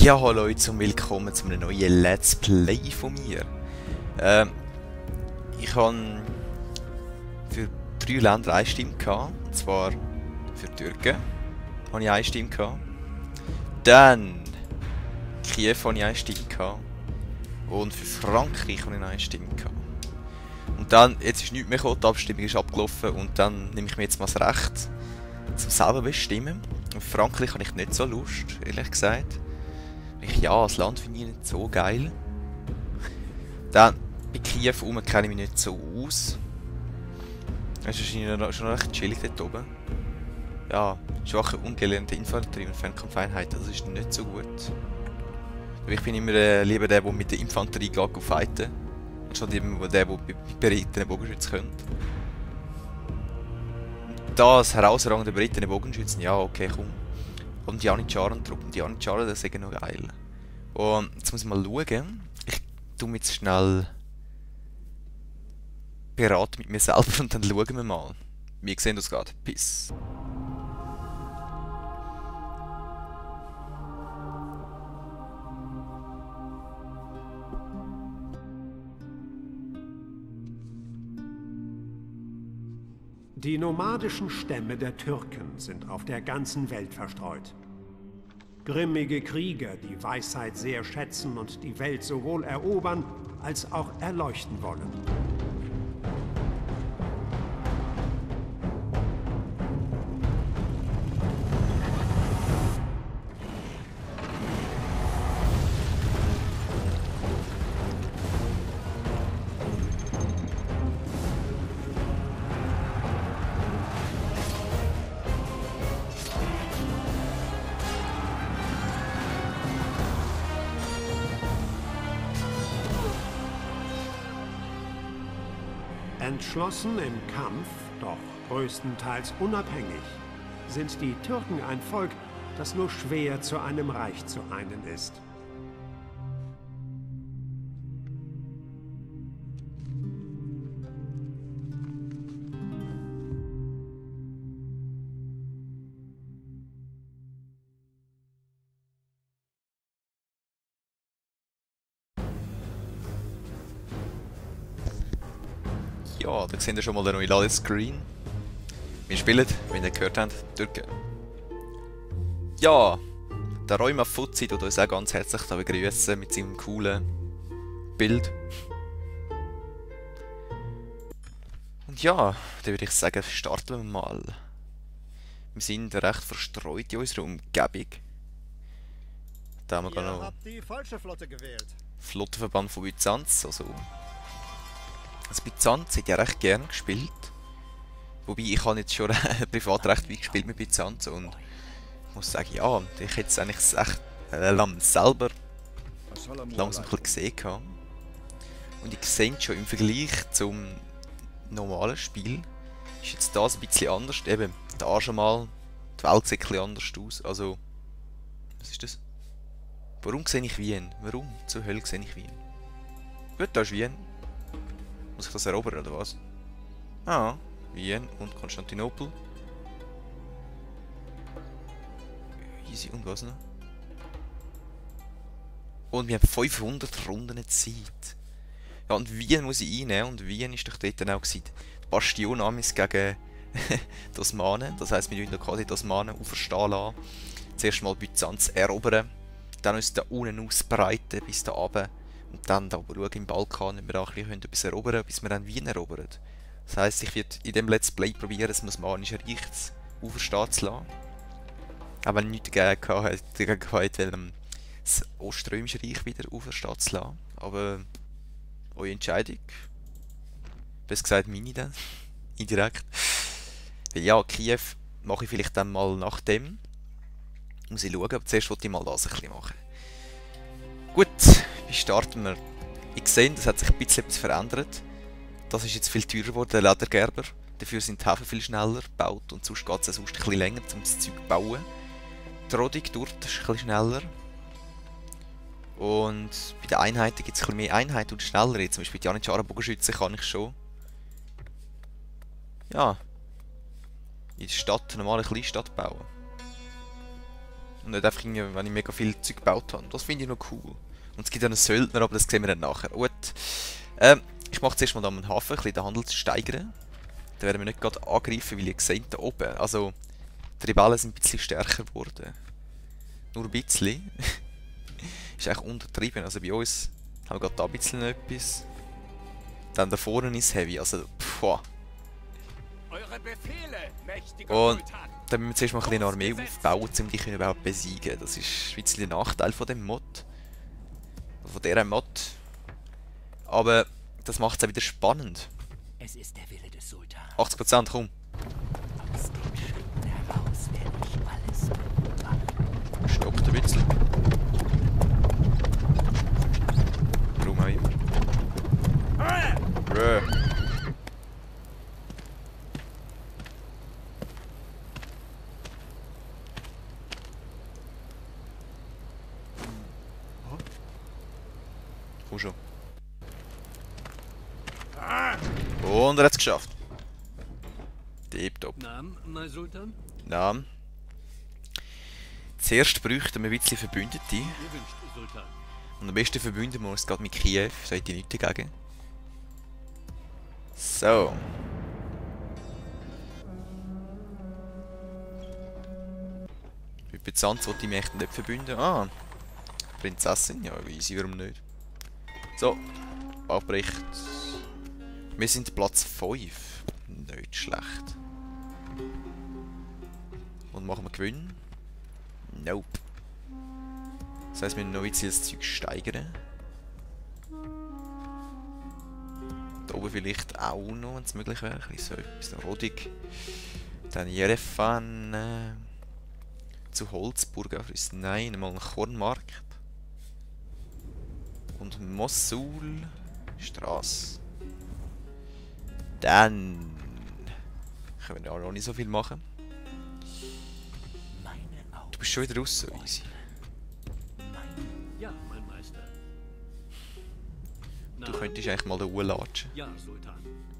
Ja, hallo Leute und willkommen zu einem neuen Let's Play von mir. Ich habe für 3 Länder eine Stimme gehabt, und zwar für die Türken habe ich eine Stimme gehabt. Dann Kiew habe ich eine Stimme gehabt. Und für Frankreich habe ich eine Stimme gehabt. Und dann, jetzt ist nichts mehr gekommen, die Abstimmung ist abgelaufen und dann nehme ich mir jetzt mal das Recht zum selber bestimmen. Auf Frankreich habe ich nicht so Lust, ehrlich gesagt. Ja, das Land finde ich nicht so geil. Dann, bei Kiew kenne ich mich nicht so aus. Es ist schon recht chillig dort oben. Ja, schwache, ungelernte Infanterie und Fernkampfeinheiten, das ist nicht so gut. Aber ich bin immer lieber der mit der Infanterie geht fighten. Anstatt immer der bei berittenen Bogenschützen könnte. Das herausragende berittene Bogenschützen, ja, okay, komm. Und die Janitscharen-Truppen. Die Janitscharen, das ist noch geil. Und jetzt muss ich mal schauen. Ich tue mich jetzt schnell beraten mit mir selber und dann schauen wir mal. Wie sehen das geht. Peace. Die nomadischen Stämme der Türken sind auf der ganzen Welt verstreut. Grimmige Krieger, die Weisheit sehr schätzen und die Welt sowohl erobern als auch erleuchten wollen. Entschlossen im Kampf, doch größtenteils unabhängig, sind die Türken ein Volk, das nur schwer zu einem Reich zu einen ist. Ja, da sehen wir schon mal den neuen Ladescreen. Wir spielen, wie ihr gehört habt, Türken. Ja, der Roima Fuzzi tut uns auch ganz herzlich da begrüßen mit seinem coolen Bild. Und ja, dann würde ich sagen, starten wir mal. Wir sind recht verstreut in unserer Umgebung. Da haben wir noch habt die falsche Flotte gewählt. Flottenverband von Byzanz, also das Byzanz hat ja recht gern gespielt. Wobei, ich habe jetzt schon privat recht weit gespielt mit Byzanz und ich muss sagen, ja, ich hätte es eigentlich echt selber langsam gesehen gehabt. Und ich sehe schon im Vergleich zum normalen Spiel ist jetzt das ein bisschen anders. Eben, da schon mal, die Welt sieht ein bisschen anders aus. Also, was ist das? Warum sehe ich Wien? Warum zur Hölle sehe ich Wien? Gut, da ist Wien. Muss ich das erobern, oder was? Ah, Wien und Konstantinopel. Easy, und was noch? Und wir haben 500 Runden Zeit. Ja, und Wien muss ich einnehmen, und Wien ist doch dort dann auch gewesen. Die Bastion Amis gegen die Osmanen. Das heisst, wir müssen quasi die Osmanen auferstehen lassen. Zuerst mal Byzanz erobern, dann uns da unten ausbreiten bis da runter. Und dann da schauen im Balkan, ob wir auch etwas erobern können, bis wir dann Wien erobern. Das heisst, ich werde in diesem Let's Play probieren, das Osmanische Reich auferstehen zu lassen. Auch wenn ich nichts dagegen hatte, das Oströmische Reich wieder auferstehen zu lassen. Aber eure Entscheidung. Besser gesagt meine dann. Indirekt. Weil ja, Kiew mache ich vielleicht dann mal nach dem. Muss ich schauen, aber zuerst wollte ich mal das ein bisschen machen. Gut, wie starten wir? Ich sehe, das hat sich ein bisschen etwas verändert. Das ist jetzt viel teurer geworden, der Ledergerber. Dafür sind die Häfen viel schneller gebaut und sonst geht es sonst ein bisschen länger, um das Zeug zu bauen. Die Rodung dort ist ein bisschen schneller. Und bei den Einheiten gibt es ein bisschen mehr Einheiten und schneller. Zum Beispiel die Janitscharen-Bogenschützen kann ich schon. Ja. In der Stadt, eine normale Kleinstadt bauen. Und nicht einfach irgendwie, wenn ich mega viel Zeug gebaut habe. Das finde ich noch cool. Und es gibt ja einen Söldner, aber das sehen wir dann nachher. Gut. Ich mache zuerst mal da am Hafen, ein bisschen den Handel zu steigern. Da werden wir nicht gerade angreifen, weil ihr seht da oben. Also, die Rebellen sind ein bisschen stärker geworden. Nur ein bisschen. Ist eigentlich untertrieben. Also bei uns haben wir gerade da ein bisschen etwas. Dann da vorne ist Heavy. Also, pfuah. Eure Befehle, mächtiger Und Sultan. dann müssen wir zuerst mal ein bisschen eine Armee aufbauen, um die überhaupt besiegen. Das ist ein bisschen der Nachteil von dem Mod. Von dieser Mod. Aber das macht es auch wieder spannend. Es ist der Wille des Sultans. 80%, komm. Aus den Schritten heraus werde ich alles machen. Stockt ein bisschen. Warum auch immer. Brö. Komm schon. Und er hat es geschafft. Tipptopp. Naam, mein Sultan? Ja. Zuerst bräuchten wir ein bisschen Verbündete. Ihr wünscht, Sultan. Und am besten verbünden wir uns gerade mit Kiew. Seid ihr nichts dagegen? So. Mit Byzanz wollte ich mich echt nicht verbünden. Ah. Prinzessin? Ja, easy, warum nicht? So. Baubericht. Wir sind Platz 5. Nicht schlecht. Und machen wir Gewinn? Nope. Das heisst, wir müssen noch ein bisschen das Zeug steigern. Da oben vielleicht auch noch, wenn es möglich wäre. Ein bisschen so etwas. Rodig. Dann Jerevan. Zu Holzburg auf uns. Nein, mal einen Kornmarkt. Und Mossul. Straße. Dann können wir auch noch nicht so viel machen. Du bist schon wieder raus, so easy. Ja, mein Meister. Du könntest eigentlich mal da latschen. Ja, Sultan.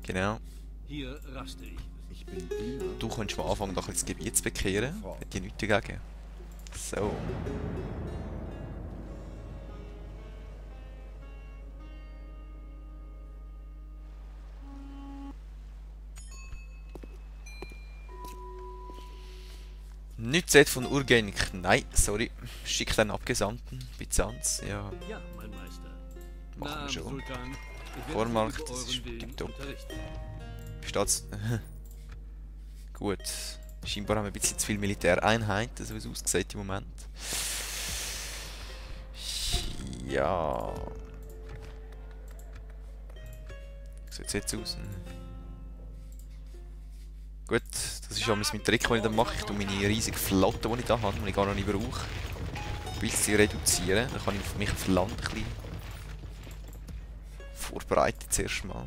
Genau. Hier raste ich. Ich bin Diener. Du könntest mal anfangen, das Gebiet zu bekehren. Hätte ich nichts dagegen. So. Nicht Set von Urgenik. Nein, sorry. Schick deinen Abgesandten. Byzanz. Ja, Ja, mein Meister. machen wir schon. Sultan. Ich werde Vormarkt, Sie über das euren ist Willen tipptopp. unterrichten. Steht's. Gut. Scheinbar haben wir ein bisschen zu viele Militäreinheiten, so wie es aussieht im Moment. Ja. Wie sieht es jetzt aus? Gut, das ist auch mein Trick, den ich dann mache. Ich tue meine riesige Flotte, die ich da habe, die ich gar noch nicht brauche, ein bisschen reduzieren. Dann kann ich mich auf Land ein bisschen vorbereiten zuerst mal.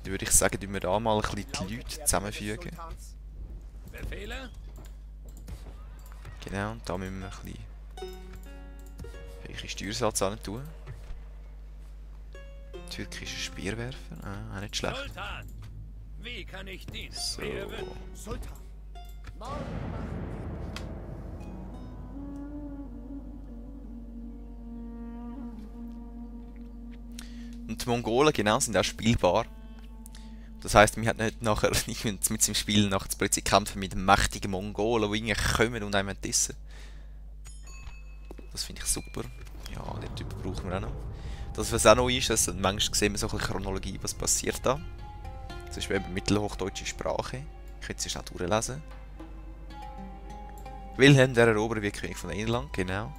Dann würde ich sagen, dass wir da mal ein bisschen die Leute zusammenfügen. Befehle? Genau, und da müssen wir ein bisschen welchen Steuersatz an tun. Türkischer Speerwerfer, auch nicht schlecht. Sultan! Wie kann ich dienen? So. Sultan. Und die Mongolen, genau, sind auch spielbar. Das heisst, wir haben nicht nachher nicht mit dem Spiel nachher plötzlich kämpfen mit mächtigen Mongolen, die irgendwie kommen und einem dissen. Das finde ich super. Ja, den Typ brauchen wir auch noch. Das, was auch noch ist, dass manchmal sehen wir so ein bisschen Chronologie, was passiert da. Das ist eben mittelhochdeutsche Sprache. Ich könnte es schnell durchlesen. Wilhelm der Eroberer wie König von Irland, genau.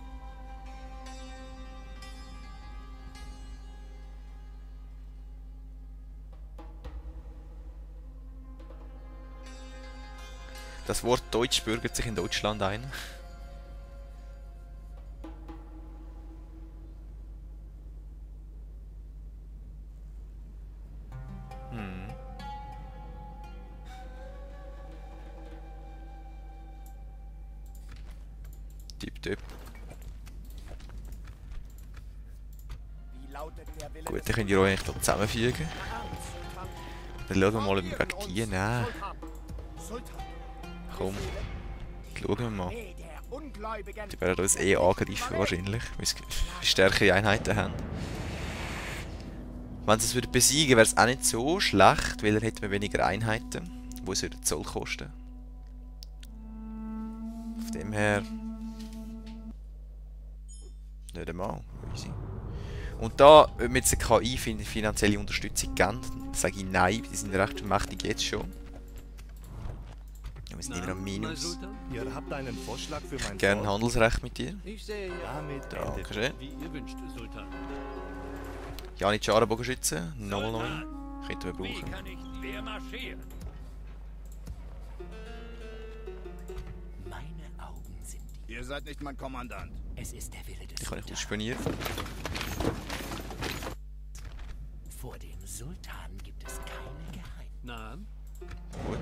Das Wort Deutsch bürgert sich in Deutschland ein. Tipptopp. Gut, dann könnt ihr euch da zusammenfügen. Dann schauen wir mal, ob wir gegen die nehmen. Komm. Schauen wir mal. Weh der Ungläubigen. Die werden uns eh angreifen wahrscheinlich, weil sie stärkere Einheiten haben. Wenn sie es würden besiegen, wäre es auch nicht so schlecht, weil er hätte weniger Einheiten, wo es würde Zoll kosten. Von dem her... Nicht einmal, easy. Und da, ob wir jetzt eine KI finanzielle Unterstützung geben, sage ich nein, die sind recht mächtig jetzt schon. Ja, wir sind immer am Minus. Sultan? Ihr habt einen Vorschlag für mein Gerne Volk? Handelsrecht mit dir. Ich sehe ja, Damit endet Dankeschön. wie ihr wünscht, Sultan. Janitschara-Bogenschütze, nochmal neu. Könnten wir brauchen. kann ich wer marschieren? Meine Augen sind die. Ihr seid nicht mein Kommandant. Es ist der Wille des Die kann ich Sultan. ausspionieren. Vor dem Sultan gibt es keine Geheimnisse. Na, Gut.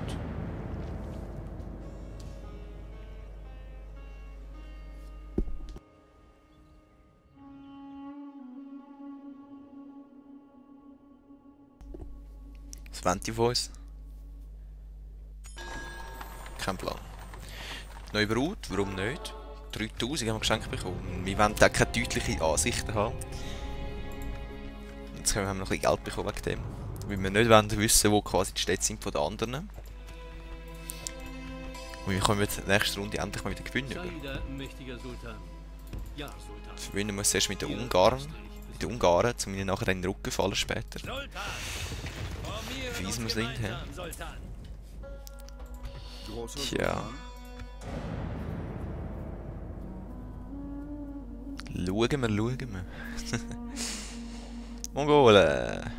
Was wollen die von uns? Kein Plan. Neue Brut, warum nicht? 3000 haben wir geschenkt bekommen. Wir wollen da keine deutliche Ansichten haben. Jetzt haben wir noch ein bisschen Geld bekommen wegen dem. Weil wir nicht wollen wissen, wo quasi die Städte sind von den anderen. Und wir können jetzt in der nächsten Runde endlich mal wieder gewinnen. Saida, mächtiger Sultan. Ja, Sultan. Gewinnen wir zuerst mit den Ungarn. Mit den Ungarn, um ihnen nachher in den Rücken fallen später. Sultan! Wie fies wir sind, hä? Sultan. Großer Tja. Sultan. Schauen wir. Mongolen!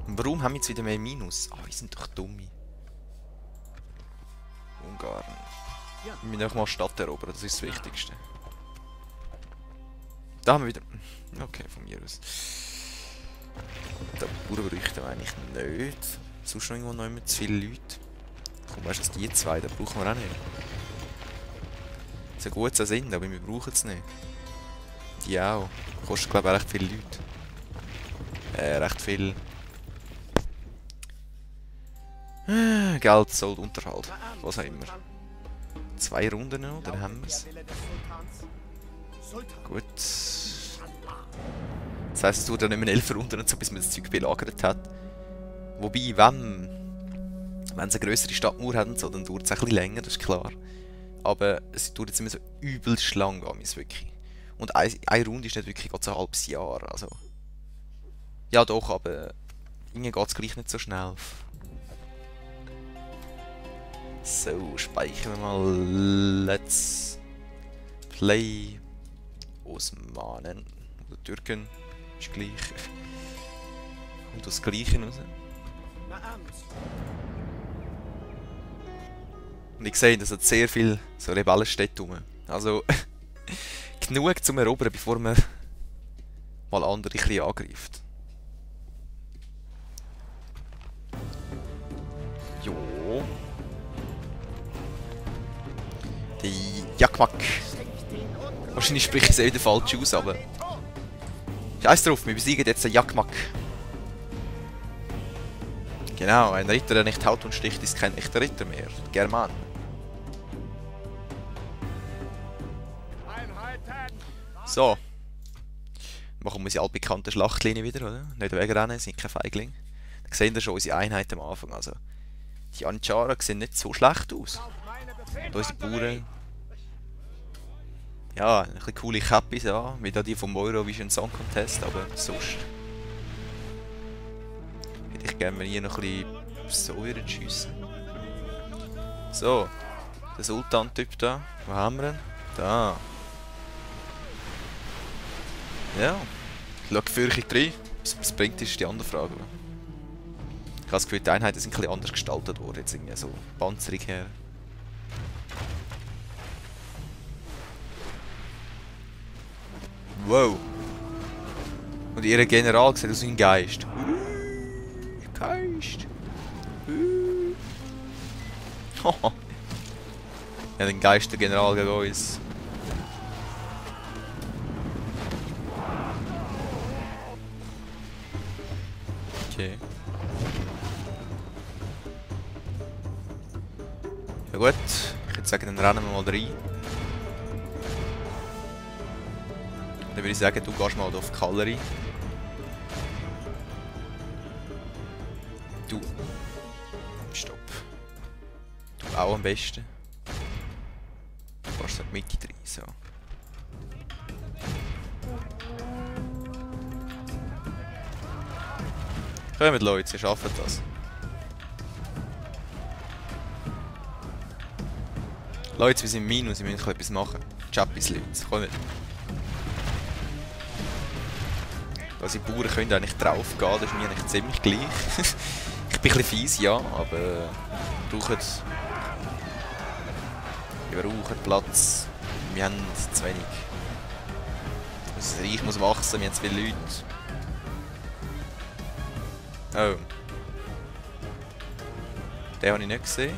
Warum haben wir jetzt wieder mehr Minus? Ah, wir sind doch dumme. Ungarn. Ja. Wir müssen auch mal Stadt erobern, das ist das Wichtigste. Da haben wir wieder... Okay, von mir aus. Da Bauern bräuchten wir eigentlich nicht. Sonst noch irgendwo noch zu viele Leute. Komm, weißt du, die zwei, da brauchen wir auch nicht. So gut sie sind, aber wir brauchen es nicht. Die auch. Kostet, glaube ich, recht viele Leute. Recht viel... Geld, Sold, Unterhalt. Was auch immer. 2 Runden noch, dann haben wir es. Der Wille des Sultans. Sultan. Gut. Das heisst, es dauert dann nicht mehr 11 Runden und so, bis man das Zeug belagert hat. Wobei, wenn sie eine grössere Stadtmauer haben, so, dann dauert es ein bisschen länger, das ist klar. Aber es dauert jetzt immer so übelst lang, wirklich. Und eine Runde ist nicht wirklich so ein halbes Jahr, also... Ja doch, aber... irgendwie geht es gleich nicht so schnell. So, speichern wir mal Let's Play Osmanen oder Türken, ist gleich. Kommt das Gleiche raus. Und ich sehe, das hat sehr viel so Rebellenstädte rum. Also genug zum Erobern, bevor man mal andere ein bisschen angreift. Jo. Die Jakmak. Wahrscheinlich spreche ich es wieder falsch aus, aber... Scheiß drauf, wir besiegen jetzt den Jakmak. Genau, ein Ritter, der nicht haut und sticht, ist kein echter Ritter mehr. German. So. Machen wir unsere altbekannte Schlachtlinie wieder, oder? Nicht wegrennen, sind kein Feigling. Da sehen wir schon unsere Einheit am Anfang. Also, die Anchara sehen nicht so schlecht aus. Da unsere Bauern. Ja, ein bisschen coole Käppis an, wie da die vom Eurovision Song Contest, aber sonst hätte ich gerne, wenn ihr noch ein bisschen so würdet schiessen. So, der Sultan-Typ da, wo haben wir ihn? Da. Ja, schau fürchtig rein. Was bringt, ist die andere Frage. Ich habe das Gefühl, die Einheiten sind ein bisschen anders gestaltet worden, jetzt irgendwie so Panzerung her. Wow. Und ihr General sieht aus wie ein Geist. Geist. Ja, den Geistergeneral gegen uns. Okay. Ja gut, ich würde sagen, dann rennen wir mal rein. Dann würde ich sagen, du gehst mal auf die Galerie. Du. Stopp. Du auch am besten. Du gehst so in die Mitte rein, so. Kommt Leute, ihr schafft das. Leute, wir sind im Minus, wir müssen etwas machen. Chappis, Leute, kommt. Also die Bauern können eigentlich drauf gehen, das ist mir eigentlich ziemlich gleich. Ich bin ein bisschen fies, ja, aber wir brauchen Platz. Wir haben zu wenig. Das Reich muss wachsen, wir haben zu viele Leute. Oh. Den habe ich nicht gesehen.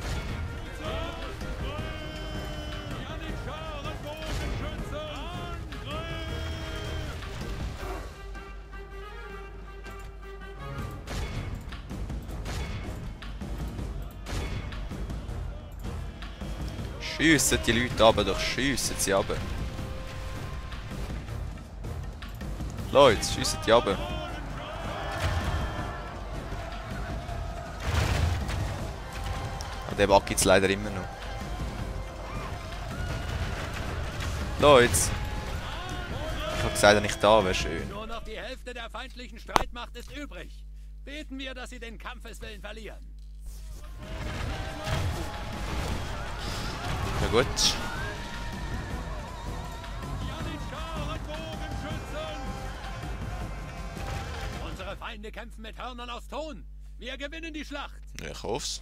Schiessen die Leute runter, doch schiessen sie runter. Leute, schiessen die runter. Und den Bug gibt es leider immer noch. Leute! Ich habe gesagt, wenn ich da wäre, schön. Nur noch die Hälfte der feindlichen Streitmacht ist übrig. Beten wir, dass sie den Kampfeswillen verlieren. Na gut. Unsere Feinde kämpfen mit Hörnern aus Ton. Wir gewinnen die Schlacht. Ja, ich hoffe es.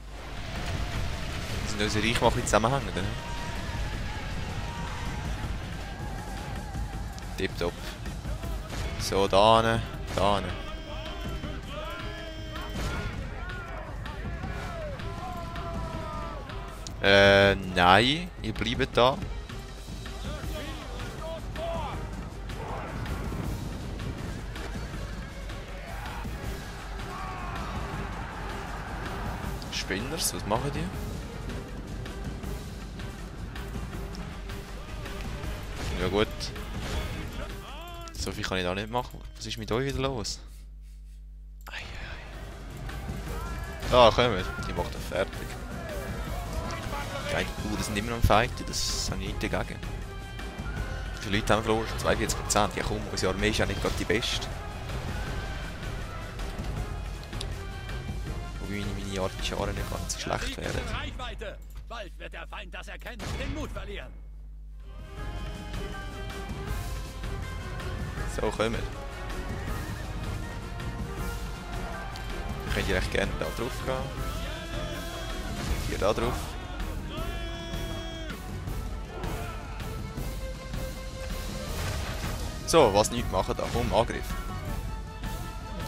Sind unsere Reichmacher zusammenhängen, oder? Tipptopp. So, da hin, da hin. Nein, ihr bleibt da. Spinners, was machen die? Ja gut. So viel kann ich da nicht machen. Was ist mit euch wieder los? Ah, kommt. Die macht das fertig. Die Bauern sind immer noch am Fighten, das habe ich nicht dagegen. Wie viele Leute haben wir verloren? 42%. Ja komm, unsere Armee ist ja nicht gerade die beste. Wobei meine Artischaren nicht ganz so schlecht wären. Reichweite. Bald wird der Feind das erkennen und den Mut verlieren. So, kommen. Könnt ihr echt gerne da drauf gehen. Hier da drauf. So, was nicht machen da? Komm, Angriff.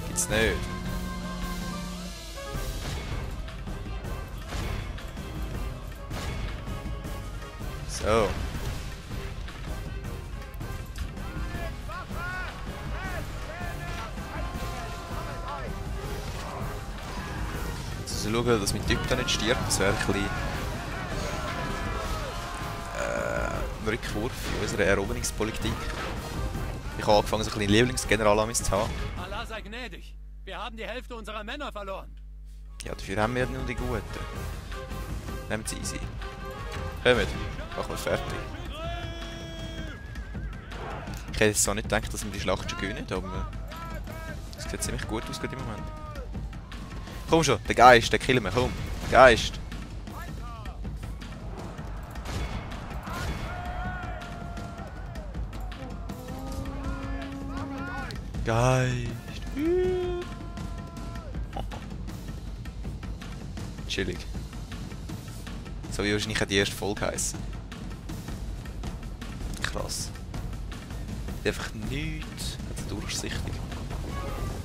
Gibt's nicht. So. Also schauen, dass mein Typ da nicht stirbt, das wäre ein bisschen ein Rückwurf in unserer Eroberungspolitik. Ich habe angefangen, so ein bisschen Lieblingsgeneralarmee zu haben. Allah sei gnädig. Wir haben die Hälfte unserer Männer verloren. Ja, dafür haben wir nur die Guten. Nehmt sie easy. Kommt, machen wir fertig. Ich hätte jetzt zwar nicht gedacht, dass wir die Schlacht schon gewinnen, aber es sieht ziemlich gut aus gerade im Moment. Komm schon, der Geist, der killen wir, komm. Der Geist. Geist. Chillig. So wie wahrscheinlich auch die erste Folge heißen. Krass. Einfach nichts. Also durchsichtig.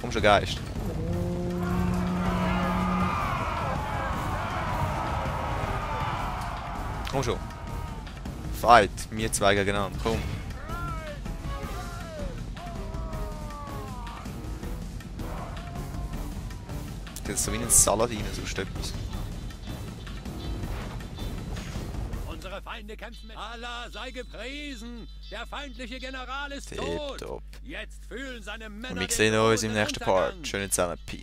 Komm schon, Geist. Komm schon. Fight. Wir zwei gegeneinander. Komm. Das ist so wie ein Saladin, sonst etwas. Unsere Feinde kämpfen mit... Allah sei gepriesen! Der feindliche General ist tot! Tipptopp. Jetzt fühlen seine Männer Und wir den sehen uns im drohenden nächsten Part. Untergang. Schön zusammen. Peace.